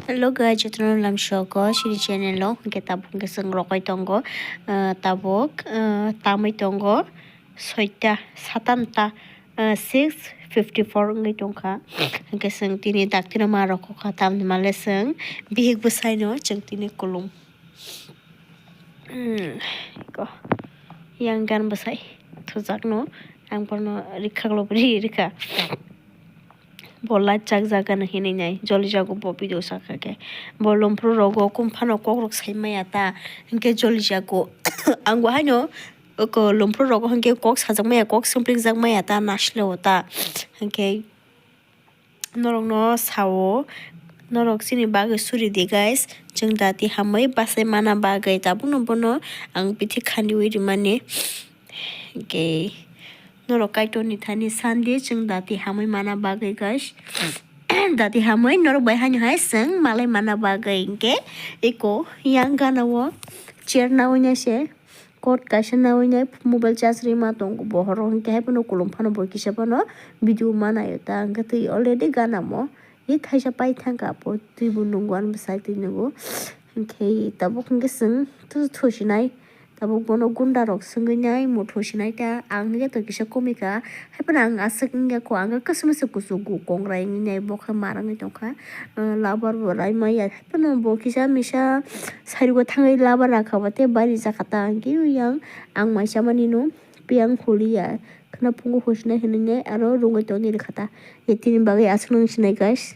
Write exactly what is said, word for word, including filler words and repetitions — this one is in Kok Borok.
Hello guys, jotono lamsoko chini channel o, hwnkhe tabuk hwnkhe chwng rohoi tongo, ah, tabuk, ah, tamwi tongo soita, satan ta, ah, six fifty four wngwi tongkha. Hwnkhe chwng tini daktino ma rokokha, tamni male chwng bihik bwsaino chwng tini kulum. Hmm, ko, yang gan bwsai thujakno ang bono rikha, ri rikha. Bo light chakjak gana hinwi nai, jolijago bo video saka khe. Bo lomphru rogo kum phano kok rok sai maya ta, hinkhe jolijago. Ang bo haino oko lomphru rogo hinkhe kok sajak maya, kok simplikjak maya ta, naisle o ta. Hinkhe norokno sao, norok chini bagwi suri di guys. Chwng dati hamwi bachai mana bagwi tabukno bono ang bithi khandiwi rimani. Hinkhe norok Kaitorni thani sandi chwng dati hamwi mana bagwi guys. Dati hamwi norok bai haino hai chwng malai mana bagwi hinkhe eko yang gana o chair nawi nai se. Kot kaisa nawi nai mobile charge rima tongo bohrok, hinkhe hai phano kulum phano bo kisa phano video ma naio ta, hinkhe twi already gana mo. Ye thaisa pai thangkha, bo twi bo nungo, ani bwsai twi nungo. Hinkhe tabuk hinkhe chwng thu-, thusinai, tabuk bono gunda rok swngwi nai, mo thusinai ta, ang hinkhe to kisa komikha. Hai phano ang aswk wngya kho, ang khe kwswmasa kuchugo kongrai wngwi nai, bo khe ma rwngwi tongkha. Ah, lover bo rai maya, hai phano bo kisa misa sarigo thangwi lover rakha ba tei bari jakha ta, ang khe yang ang mai chamani no piyang holi ya, khwna phungo hosna hinwi nai aro rungwi tongni rwkha ta. Ye tini bagwi aswk nang sinai guys.